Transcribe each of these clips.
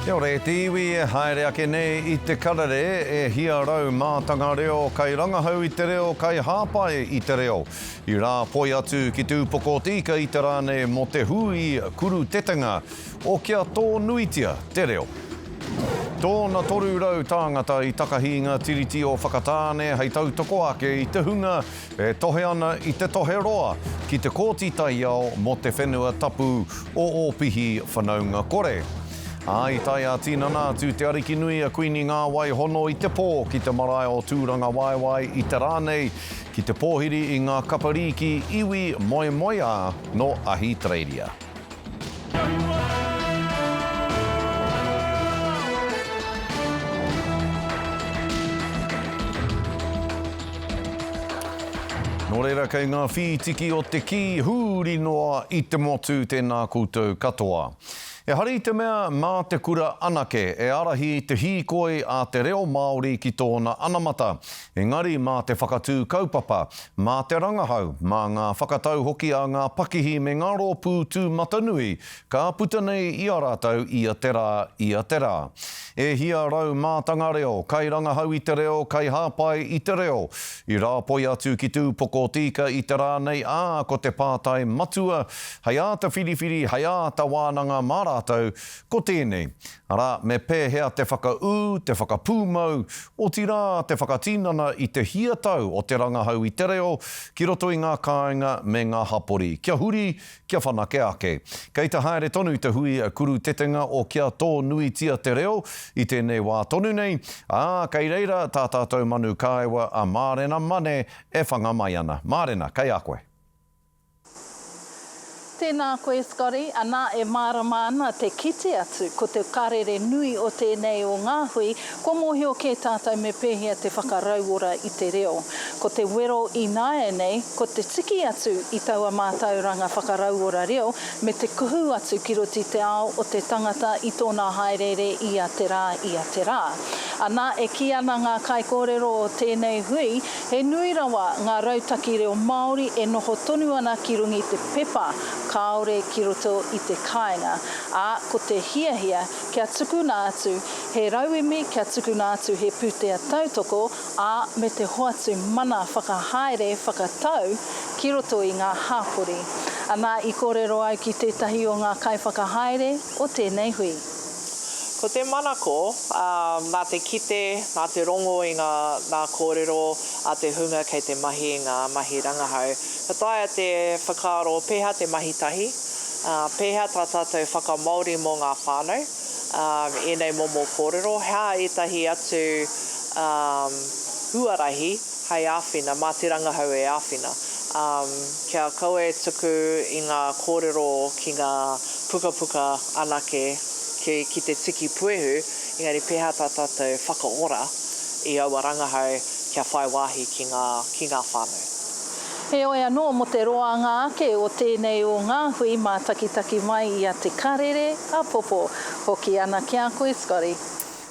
Kia ora e te iwi e haere ake nei i te karere e hia rau mātanga reo kai rangahau i te reo kai hāpai i te reo. I rāpoi atu ki te upoko o te ika i te rā nei mō te hui kuru tetenga o kia tōnuitia te reo. Tōna 300 tāngata i takahi i ngā tiriti o Whakatāne hei tautoko ake i te hunga E tohe ana i te tohe roa ki te Kōti Taiao mō te whenua tapu o Ōpihi whanaunga kore. Ā, i tae ā-tinana atu te Arikinui a Kuini Ngāwai Hono i te pō ki te marae o Tūrangawaewae i te rā nei ki te pōhiri i ngā kaparīki iwi moemoeā nō Ahitereiria. Nō reira kei ngā whītiki o te kī hūri noa i te motu tēnā koutou katoa. Ehara i te mea mā te kura anake e ārahi te hīkoi a te reo Māori ki tōna anamata, engari mā te whakatū kaupapa, Mā te rangahau, mā ngā whakatau hoki a ngā pakihi me ngā rōpū tūmatanui ka puta nei i a rātou ia te rā, ia te rā. E hia rau mātanga reo, kairangahau i te reo, kaihāpai i te reo, i rāpoi atu ki te upoko o te ika i te rā nei, ā, ko te pātai matua hei āta whiriwhiri, hei āta wānanga mā rātou, ko tēnei, Arā, me pēhea te whakaū, te whakapūmau, otirā te whakatinana i te hia tau o te rangahau i te reo ki roto i ngā kāinga me ngā hapori, kia huri, kia whanake ake. Kei te haere tonu te hui kuru tetenga o Kia Tōnuitia Te Reo i tēnei wā tonu nei, ā, kei reira tā tātou manu kāewa a Mārena Mane e whanga mai ana. Mārena, kei a koe. Tēnā koe Scotty, anā e mārama ana te kite atu ko te karere nui o tēnei o ngā hui, kua mōhio kē tātou me pēhea te whakarauora i te reo. Ko te wero ināianei, ko te tiki atu i taua mātauranga whakarauora reo me te kuhu atu ki roto i te ao o te tangata i tōna hāereere ia te rā, ia te rā. Anā e kī ana ngā kaikōrero o tēnei hui, He nui rawa ngā rautaki reo Māori e noho tonu ana ki runga i te pepa, kāore ki roto i te kāinga, ā, ko te hiahia kia tukuna atu he rauemi, kia tukuna atu he pūtea tautoko, ā, me te hoatu mana whakahaere whakatau ki roto i ngā hāpori. Anā, i kōrero au ki tētahi o ngā kaiwhakahaere o tēnei hui. Ko te manako, ā, nā te kite, nā te rongo i ngā, ngā kōrero a te hunga kei te mahi i ngā mahi rangahau, ka taea te whakaaro pēhea te mahi tahi, ā, pēhea tā tātou whakamāori mō ngā whānau, ā, ēnei momo kōrero, hea ētahi atu, ā, huarahi hei āwhina, mā te rangahau e āwhina, ā, kia kaua e tuku i ngā kōrero ki ngā pukapuka anake ki, ki te tiki puehu, engari pēhea tā tātou whakaora i aua rangahau kia whai wāhi ki ngā, ki ngā whānau. Heoi anō, mō te roanga ake o tēnei o ngā hui mātakitaki mai i a Te Karere Apopo. Hoki ana ki a koe Scotty.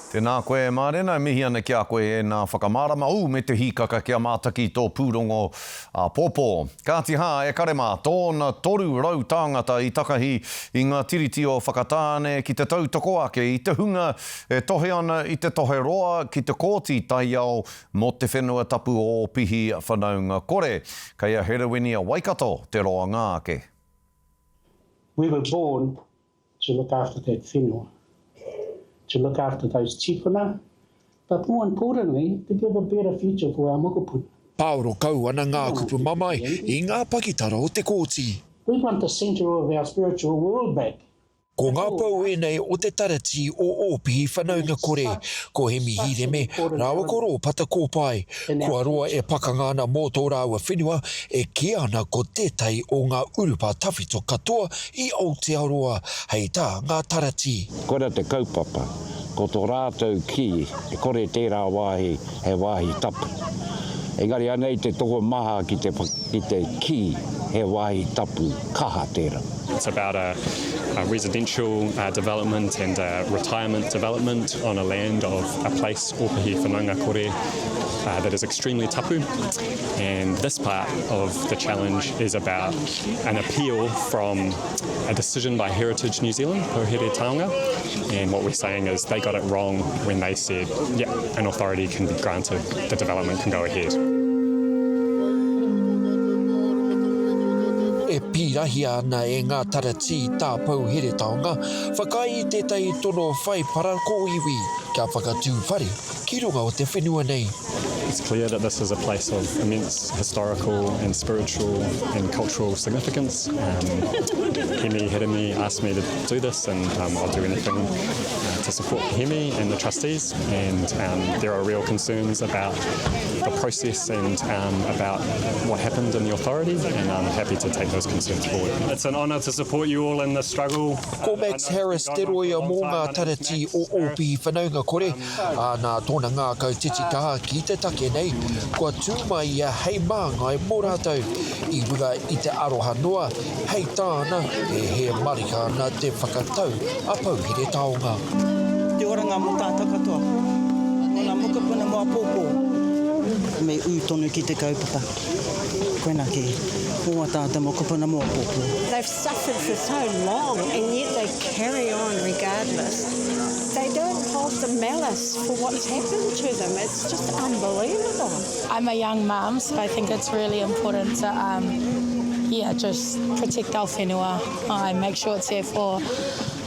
Tēnā koe e Mārena, e mihi ana ki a koe ēnā whakamārama ū me te hīkaka kia mātaki tō pūrongo āpōpō. Kāti hā, e kare mā, tōna 300 tāngata i takahi i ngā tiriti o Whakatāne ki te tautoko ake i te hunga e tohe ana i te tohe roa ki te Kōti Taiao mō te whenua tapu o Ōpihi whanaunga kore. Kei a Herewini a Waikato te roanga ake. We were born to look after that whenua, to look after those tipuna, but more importantly, to give a better future for our mokopuna. Pāoro kau ana ngā kupu mamae i ngā pakitara o te kōti. We want the centre of our spiritual world back. Ko ngā pou ēnei o te taratī o Ōpihi whanaunga kore, ko Hemi Hīreme rāua ko Rōpata Kōpae. Kua roa e pakanga ana mō tō rāua whenua, e kīia ana ko tētahi o ngā urupā tawhito katoa I Aotearoa, hei tā ngā taratī. Koira te kaupapa, ko to rātou kī, e kore tērā wāhi he wāhi tapu. Engari anei te tokomaha ki te, ki te kī he wāhi tapu kaha tērā. It's about a a residential development and a retirement development on a land of a place, Ōpihi Whanaunga Kore. uh, that is extremely tapu. And this part of the challenge is about an appeal from a decision by Heritage New Zealand, Pouhere Taonga. And what we're saying is they got it wrong when they said, yeah, an authority can be granted, the development can go ahead. E pīrahia ana e ngā taratī tā Pouhere Taonga whakaae i tētahi tono whai para kōiwi kia whakatū whare ki runga o te whenua nei. It's clear that this is a place of immense historical and spiritual and cultural significance. Um, Hemi Hiremi asked me to do this and um, I'll do anything uh, to support Hemi and the trustees and um, there are real concerns about the process and um, about what happened in the authority and I'm happy to take those concerns forward. It's an honour to support you all in this struggle. Ko Max Harris te roia mō ngā taratī o Ōpihi Whanaunga Kore, ā, nā tōna ngākau titikaha ki te take nei, kua tū mai ia hei māngai mō rātou. I runga i te aroha noa, hei tāna, e hē marika ana te whakatau a Pouhere Taonga. Te oranga mō tātou katoa, mō ngā mokopuna mō āpōpō. Me ū tonu ki te kaupapa. Koinā kē, mō ā tātou mokopuna mō āpōpō. They've suffered for so long and yet they carry on regardless. They don't hold the malice for what's happened to them. It's just unbelievable. I'm a young mum, so I think it's really important to, um, yeah, just protect our whenua, uh, make sure it's there for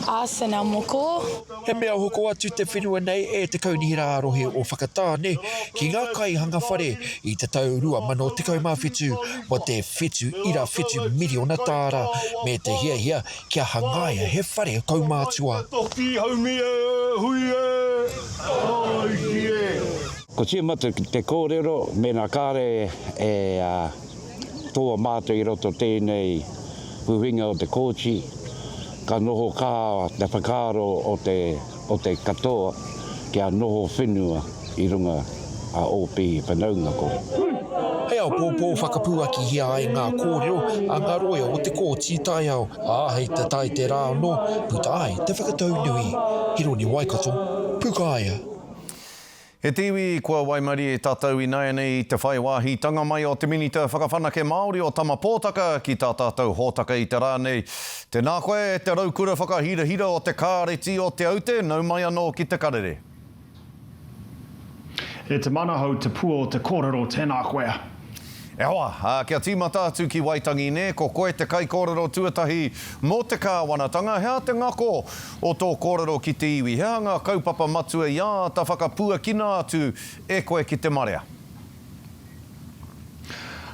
us and our moko. He mea hoko atu te whenua nei e te Kaunihera ā-Rohe o Whakatāne ki ngā kaihanga whare i te tau 2017 mō te 7.7 miriona tāra me te hiahia Kia hangaia he whare kaumātua. Ko tīmata te kōrero mēnā kāre e toa mātou i roto tēnei huihuinga o te kōti, ka noho kaha te whakaaro o te o te katoa kia noho whenua i runga a Ōpihi whanaunga kore. Hei āpōpō whakapuakihia ai ngā kōrero a ngā roia o te Kōti Taiao, ā, hei te tae te rā anō puta ai te whakatau nui. Hironi Waikato, Pukaia. He te iwi kua waimarie tātou ināianei i te whai wāhitanga mai o te Minita Whakawhanake Māori o Tama Pōtaka ki tā tātou hōtaka i te rā nei. Tēnā koe e te raukura whakahirahira o te Kāreti o Te Aute, nau mai anō ki te karere. E te manahau te pua o te kōrero, tēnā koe. E hoa, ā, kia tīmata atu ki Waitangi nē, ko koe te kaikōrero tuatahi mō te kāwanatanga, he aha te ngako o tō kōrero ki te iwi? He aha ngā kaupapa matua i āta whakapuakina atu e koe ki te marea?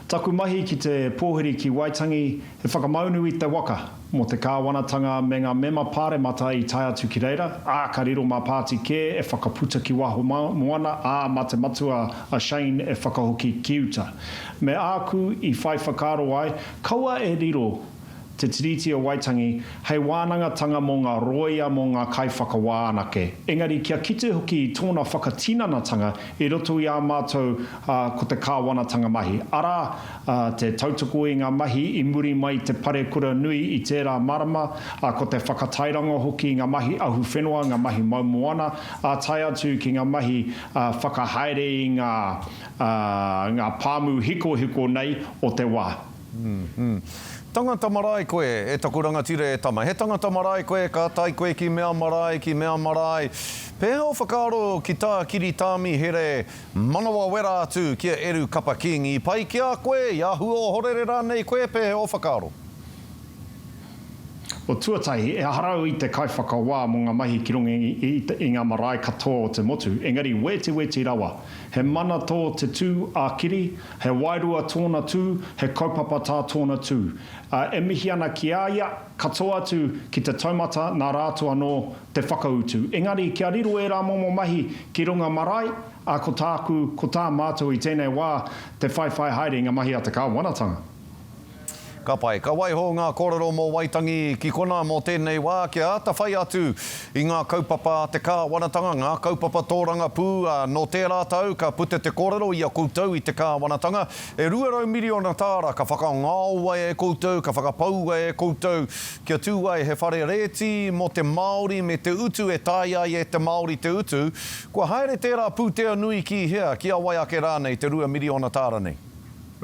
Taku mahi ki te pōhiri ki Waitangi, he whakamaunu i te waka mō te kāwanatanga me ngā mema pāremata i tae atu ki reira, ā, ka riro mā pāti kē e whakaputa ki waho moana, ā, mā te matua a Shane e whakahoki ki uta. Me āku i whai whakaaro ai, kaua e riro Te Tiriti o Waitangi hei wānangatanga mō ngā rōia mō ngā kaiwhakawā anake, engari kia kite hoki i tōna whakatinanatanga i roto i ā mātou ko te kāwanatanga mahi, arā, te tautoko i ngā mahi i muri mai i te parekura nui i tērā marama, ko te whakatairanga hoki i ngā mahi ahuwhenua, ngā mahi mau moana, ā, tae atu ki ngā mahi whakahaere i ngā ngā pāmu hikohiko nei o te wā. Tangata marae koe, e taku rangatira e tama. He tangata marae koe, ka tae koe ki mea marae, ki mea marae. Pēhea o whakaaro ki tā Kiri Tāmihere manawa wera atu ki a Eru Kapa Kingi? Pai ki a koe, i āhua ohorere rānei koe, pēhea o whakaaro? O tuatahi, ehara au i te kaiwhakawā mō ngā mahi ki runga i ngā marae katoa o te motu, engari wetiweti rawa. He mana tō te tū a Kiri, he wairua tōna tū, he kaupapa tā tōna tū. Ā, e mihi ana ki a ia, katoa atu ki te taumata nā rātou anō te whakautu. Engari kia riro ērā momo mahi ki runga marae, ā, ko tāku, ko tā mātou i tēnei wā, te whaiwhai haere i ngā mahi a te kāwanatanga. Ka pai. Ka waiho ngā kōrero mō Waitangi ki konā mō tēnei wā kia āta whai atu i ngā kaupapa a te kāwanatanga, ngā kaupapa tōrangapū, ā, nō tērā tau ka puta te kōrero i a koutou i te kāwanatanga, e 200 miriona tāra ka whakangaoa e koutou, ka whakapaua e koutou kia tū ai he whare rēti mō te Māori me te utu e taea ai e te Māori te utu. Kua haere tērā pūtea nui ki hea, ki a wai ake rānei te rua miriona tāra nei?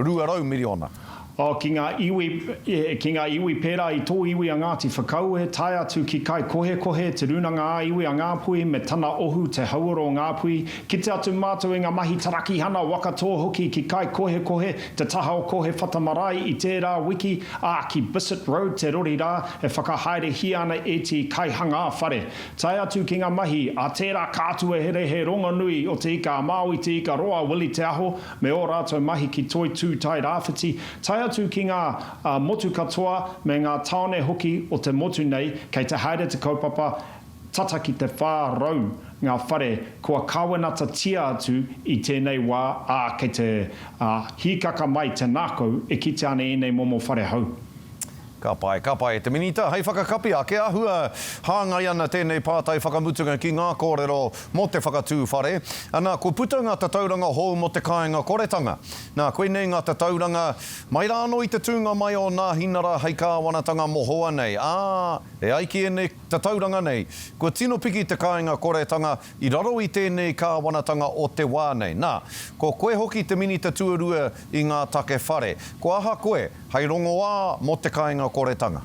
200 miriona. Oh, ki ngā iwi, ki ngā iwi pērā i tō iwi a Ngāti Whakaue, tae atu ki Kaikohekohe, Te Rūnanga ā-Iwi a Ngāpuhi me tana ohu Te Hauora o Ngāpuhi. Kite atu mātou i ngā mahi tarakihana, waka tō hoki ki Kaikohekohe, te taha o Kohewhata Marae i tērā wiki, ā, ki Bissett Road te rori rā e whakahaerehia ana e te kaihangā whare. Tae atu ki ngā mahi a tērā kātueherehe rongonui o Te Ika a Māui, Te Ika Roa, Willie Te Aho, me ō rātou mahi ki Toitū Tai Rāwhiti, tae atu ki ngā motu katoa me ngā tāone hoki o te motu nei, kei te haere te kaupapa tata ki te 400 ngā whare kua kāwenatatia atu i tēnei wā, ā, kei te hīkaka mai te ngākau e kitea ana ēnei momo whare hou. Ka pai, ka pai e te Minita. Hei whakakapi ake, āhua hāngai ana tēnei pātai whakamutunga ki ngā kōrero mō te whakatū whare. Ana, kua puta ngā tatauranga hou mō te kāinga koretanga. Nā, koinei ngā tatauranga mai rā anō i te tūnga mai o Nāhinara hei kāwanatanga mohoa nei. Ā, e ai ki ēnei tatauranga nei, kua tino piki te kāinga koretanga i raro i tēnei kāwanatanga o te wā nei. Nā, ko koe hoki te Minita tuarua i ngā take whare. Kua aha koe Hei rongoā mō te kainga koretanga.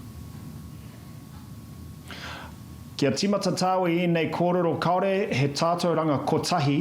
Kia tīmata tāua i ēnei kōrero kāore he tātauranga kotahi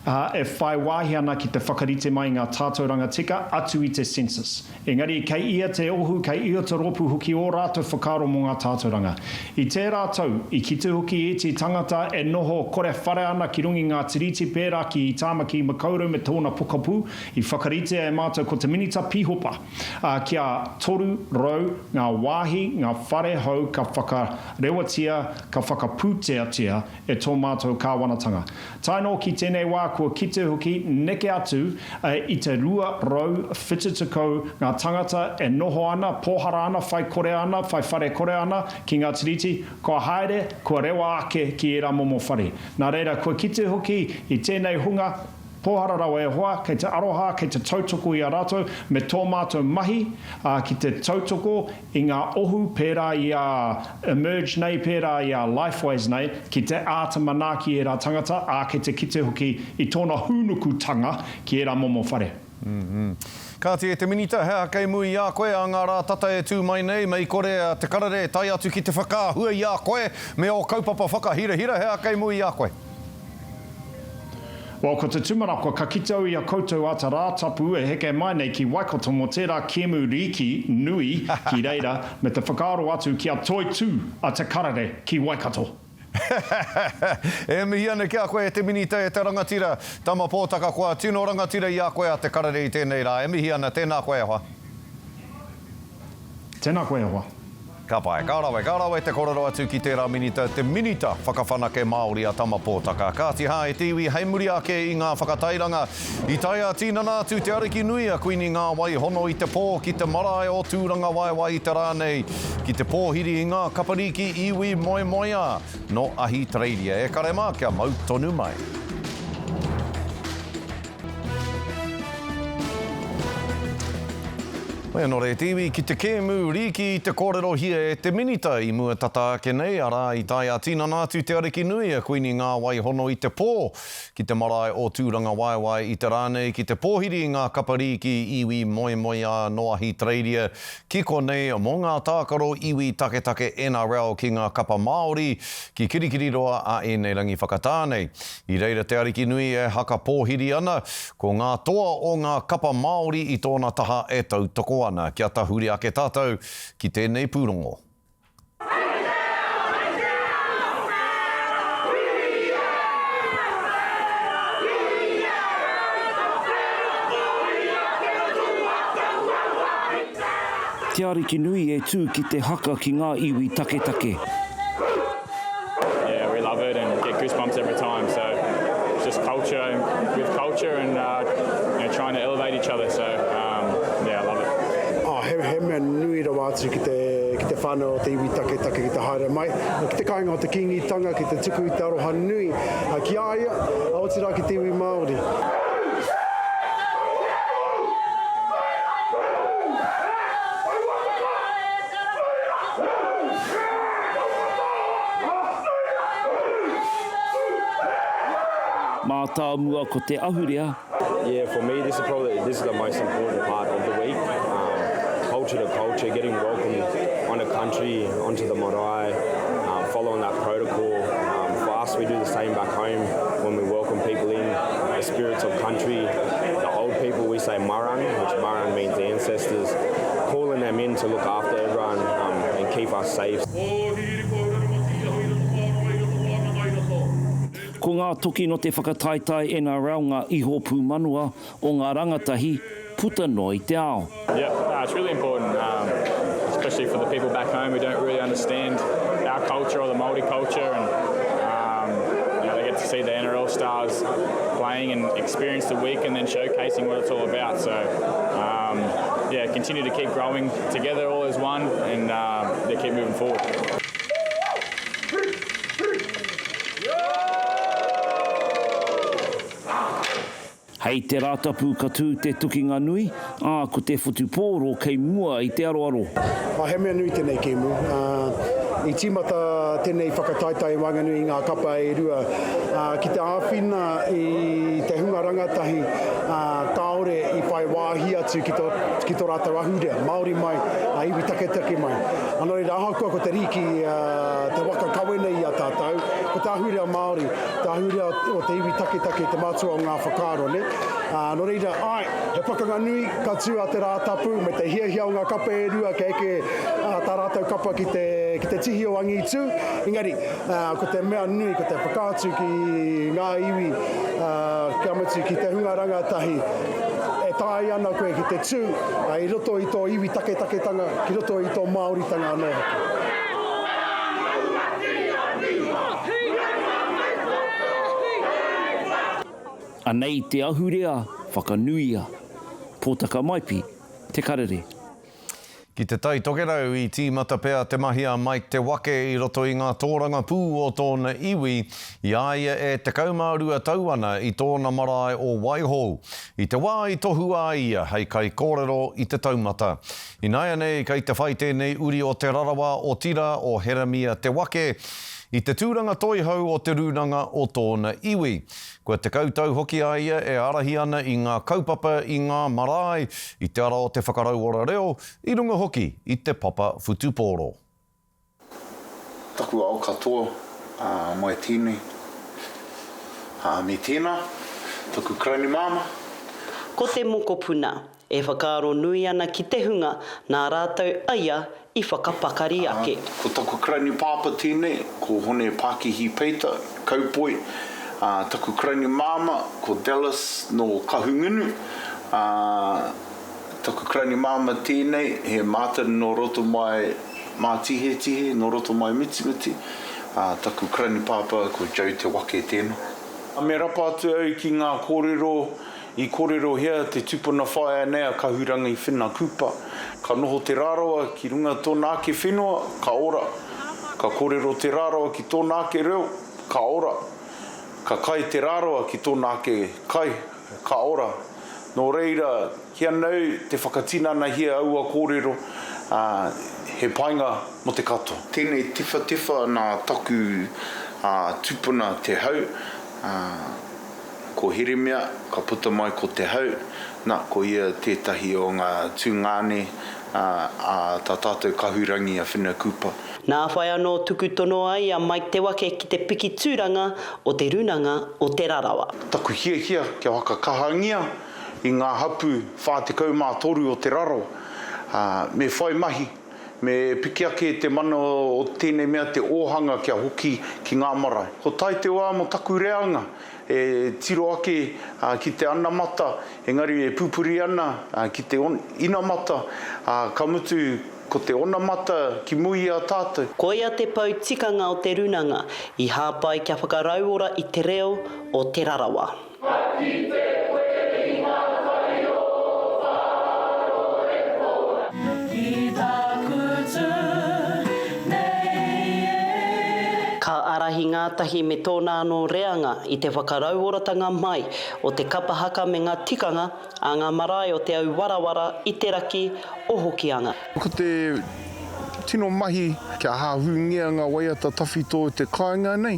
e whai wāhi ana ki te whakarite mai i ngā tātauranga tika atu i te census. Engari kei ia te ohu, kei ia te rōpū hoki ō rātou whakaaro mō ngā tātauranga. I tērā tau, i kite hoki ētehi tangata e noho kore whare ana ki runga i ngā tiriti pērā ki Tāmaki Makaurau me tōna pokapū, i whakaritea e mātou ko te Minita Pīhopa. ā, kia 300 ngā wāhi, ngā whare hou ka whakarewatia, ka whakapūteatia e tō mātou kāwanatanga. Tae noa ki tēnei wā kua kite hoki neke atu i te 270 ngā tangata e noho ana, pōhara ana, whai kore ana, whai whare kore ana ki ngā tiriti, kua haere, kua rewa ake ki ērā momo whare. Nā reira, kua kite hoki i tēnei hunga, Pōhara rawa e hoa, kei te aroha, kei te tautoko i a rātou, me tō mātou mahi, ā, ki te tautoko i ngā ohu pērā i a Emerge nei, pērā i a Lifeways nei, ki te āta manaaki i ērā tangata, ā, kei te kite hoki i tōna hūnukutanga ki ērā momo whare. Kāti e te Minita, he aha kei muri i a koe ā ngā rā tata e tū mai nei, mei kore a Te Karere e tae atu ki te whakaahua i a koe me ō kaupapa whakahirahira, he aha kei muri i a koe? Well, ko te tumanako, ka kite au i a koutou ata Rātapu e heke mai nei ki Waikato mō tērā kēmu rīki nui ki reira, me te whakaaro atu kia toitū a Te Karere ki Waikato. E mihi ana ki a koe e te Minita e te rangatira, Tama Pōtaka kua tino rangatira i a koe a Te Karere i tēnei rā. E mihi ana, tēnā koe e hoa. Tēnā koe e hoa. Ka pai, ka rawe, ka rawe te korero atu ki tērā minita, te Minita Whakawhanake Māori a Tama Pōtaka. Kāti hā e te iwi hei muri ake i ngā whakatairanga. I tae ā-tinana atu te ariki nui a Kuini Ngāwai Hono i te pō ki te marae o Tūrangawaewae i te rā nei ki te pōhiri i ngā kapariki iwi moemoeā nō Ahitereiria. E kare mā, kia mau tonu mai. Hoi anō re te iwi ki te kēmu rīki i te kōrerohia e te Minita i mua tata ake nei, arā, i tae ā-tinana atu te Ariki nui a Kuini Ngāwai Hono i te pō ki te marae o Tūrangawaewae i te rā nei ki te pōhiri i ngā kapa rīki iwi moemoeā nō Ahitereiria ki konei mō ngā tākaro iwi taketake NRL ki ngā kapa Māori ki Kirikiriroa a ēnei rangi whakatā nei. I reira te Ariki nui e haka pōhiri ana, ko ngā toa o ngā kapa Māori i tōna taha e tautoko ana. Kia tahuri ake tātou ki tēnei pūrongo. Te Arikinui e tū ki te haka ki ngā iwi taketake. Yeah, we love it and get goosebumps every time. So it's just culture and with culture and uh, you know, trying to elevate each other. So um, yeah, I love it. Oh, He, he mea nui rawa atu ki te, ki te whānau o te iwi taketake ki te haere mai, ki te kāinga o te Kīngitanga, ki te tuku i te aroha nui ki a ia, otirā ki te iwi Māori. Mātāmua ko te ahurea. Yeah, for me this is probably this is the most important part of the week. Um, culture to culture, getting welcomed onto country, onto the marae, um, following that protocol. Um, for us, we do the same back home when we welcome people in, the spirits of country, the old people, we say marang, which marang means ancestors, calling them in to look after everyone um, and keep us safe. Ko ngā toki no te whakataetae NRL ngā iho pūmanawa o ngā rangatahi puta noa i te ao. Yeah, no, it's really important, um, especially for the people back home who don't really understand our culture or the Māori culture and um, you know, they get to see the NRL stars playing and experience the week and then showcasing what it's all about. So, um, yeah, continue to keep growing together all as one and um, yeah, keep moving forward. Hei te Rātapu ka tū te tukinga nui, ā, ko te whutupōro kei mua i te aroaro. Ā, he mea nui tēnei kēmu. Ā, i tīmata tēnei whakataetae i waenganui i ngā kapa e rua, ā, ki te āwhina i te hunga rangatahi, ā, kāore i whai wāhi atu ki tō, ki tō rātou ahurea, Māori mai, ā, iwi taketake mai. Ā, nō reira, ahakoa ko te rīki, ā, te waka kawe nei i a tātou, ko te ahurea Māori, te ahurea o te iwi taketake te matua o ngā whakaaro, nē? Ā, nō reira, āe, he pakanga nui ka tū a Te Rātapu me te hiahia o ngā kapa e rua kia eke tā rātou kapa ki te, ki te tihi o angitū, engari, ā, ko te mea nui, ko te whakaatu ki ngā iwi, ā, kia mutu ki te hunga rangatahi, e taea ana koe ki te tū, ā, i roto i tō iwi taketaketanga, ki roto i tō Māoritanga anō hoki. Anei te ahurea whakanuia. Potaka Maipi, Te Karere. Ki Te Tai Tokerau i tīmata pea te mahi a Mike Te Wake i roto i ngā tōrangapū o tōna iwi i a ia e 12 tau ana i tōna marae o Waihou, i te wā i tohua a ia hei kaikōrero i te taumata. Ināianei kei te whai tēnei uri o Te Rarawa, otirā o Heramia Te Wake, i te tūranga toihau o te rūnanga o tōna iwi. Kua tekau tau hoki a ia e ārahi ana i ngā kaupapa i ngā marae, i te ara o te whakarauora reo, i runga hoki i te papa whutupōro. Taku ao katoa, mai tēnei, me tēnā, taku karaini māmā. Ko te mokopuna. E whakaaro nui ana ki te hunga nā rātou a ia i whakapakari ake. Ko taku karaini pāpā tēnei, ko Hone Pākihi Peita, Kaupoi, ā, taku karaini māmā, ko Dallas nō Kahungunu, ā, taku karaini māmā tēnei, he Martin nō roto mai Mātihetihe, nō roto mai Mitimiti, ā, taku karaini pāpā, ko Joe Te Wake tēnā. Me rapa atu au ki ngā kōrero I kōrerohia te tupuna whaea nei a Kahurangi Whina Kupa, ka noho Te Rarawa ki runga tōna ake whenua, ka ora. Ka kōrero Te Rarawa ki tōna ake reo, ka ora. Ka kai Te Rarawa ki tōna ake kai, ka ora. Nō reira, ki a nau te whakatinanahia aua kōrero, ā, he painga mō te katoa. Tēnei tewhatewha nā taku tupuna Te Hau, ā, Ko Hirimia, ka puta mai ko Te Hau, na, ko ia tētahi o ngā tūngāne a tā tātou kahurangi a Whina Cooper. Nā whai anō tuku tono ai a Mike Te Wake ki te piki tūranga o Te Runanga o Te Rarawa. Taku hiahia kia whakakahangia i ngā hapū 43 o Te Rarawa, ā, me whai mahi Me piki ake te mana o tēnei mea te ōhanga kia hoki ki ngā marae. Ko tae te wā mō taku reanga e tiro ake ki te anamata, engari e pupuri ana ki te inamata, ka mutu ko te onamata ki muri i a tātou. Koia te pou tikanga o te runanga i hāpai kia whakarauora i te reo o Te Rarawa. Ka kite koe i ngā tai o Whārorepora. ngātahi me tōna anō reanga i te whakarauoratanga mai o te kapa haka me ngā tikanga a ngā marae o Te Auwarawara i te raki o Hokianga. Ko te tino mahi kia hahūngia ngā waiata tawhito o te kāinga nei,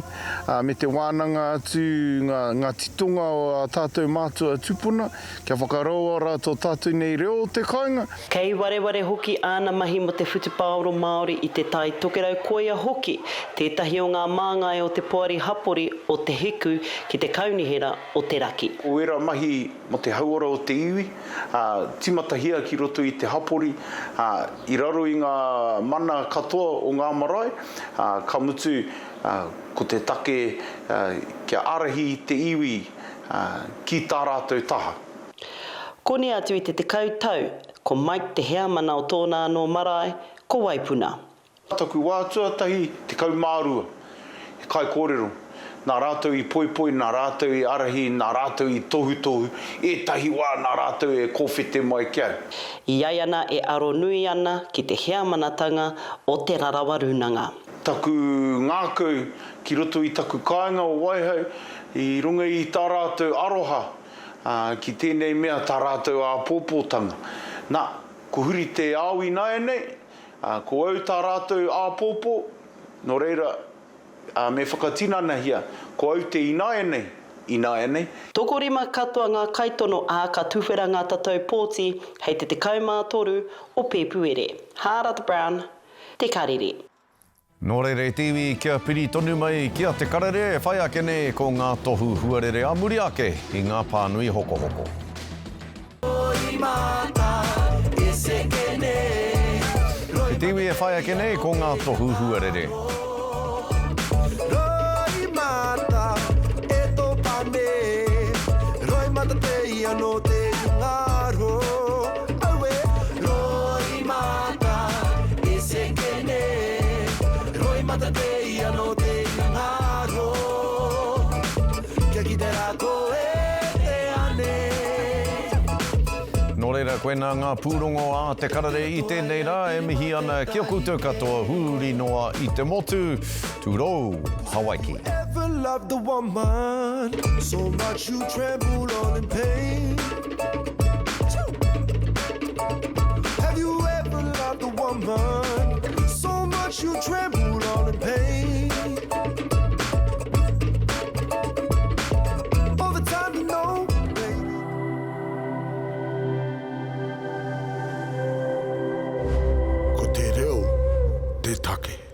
me te wānanga atu ngā titonga o ā tātou mātua tupuna, kia whakarauora tō tātou nei reo o te kāinga. Kei wareware hoki āna mahi mō te whutupaoro Māori i Te Tai Tokerau koia hoki tētahi o ngā māngai o te Poari Hapori o Te Hiku ki te Kaunihera o Te Raki. Ko ērā mahi mō te hauora o te iwi, ā, tīmatahia ki roto i te hapori, ā, i raro i ngā mana katoa o ngā marae, ā, ka mutu, ā, ko te take, ā, kia ārahi i te iwi, ā, ki tā rātou taha. Koni atu i te 10 tau, ko Mike te heamana o tōna anō marae, ko Waipuna. Taku wā tuatahi, 12, he kaikōrero. Nā rātou i poipoi, nā rātou i ārahi, nā rātou i tohutohu, ētahi wā nā rātou e kōwhete mai ki au. I ai ana e aro nui ana ki te heamanatanga o Te Rarawa Rūnanga. Taku ngākau ki roto i taku kāinga o Waihau, i runga i tā rātou aroha ki tēnei mea tā rātou āpōpōtanga. Nā, ko huri te ao ināianei, Ā, ko au tā rātou āpōpō, nō reira, ā, me whakatinanahia, ko au te ināianei, ināianei. Tokorima katoa ngā kaitono ā ka tuwhera ngā tatau pōti hei te 13 o Pēpuere. Hārata Brown, Te Karere. Nō reira e te iwi kia piri tonu mai ki a Te Karere e whai ake nei ko ngā tohu huarere a muri ake i ngā pānui hokohoko. E te iwi e whai ake nei ko ngā tohu huarere. Roimata te ia no te ingaro Kia kite ra koe te ane. Nō reira, koinā ngā pūrongo a Te Karere i tēnei rā e mihi ana ki a koutou katoa huri noa i te motu. Tūrou, Hawaiki. Ever loved a woman so much you tremble all in pain Have you ever loved a woman so much you tremble all in pain All the time you know baby Ko te reo te take.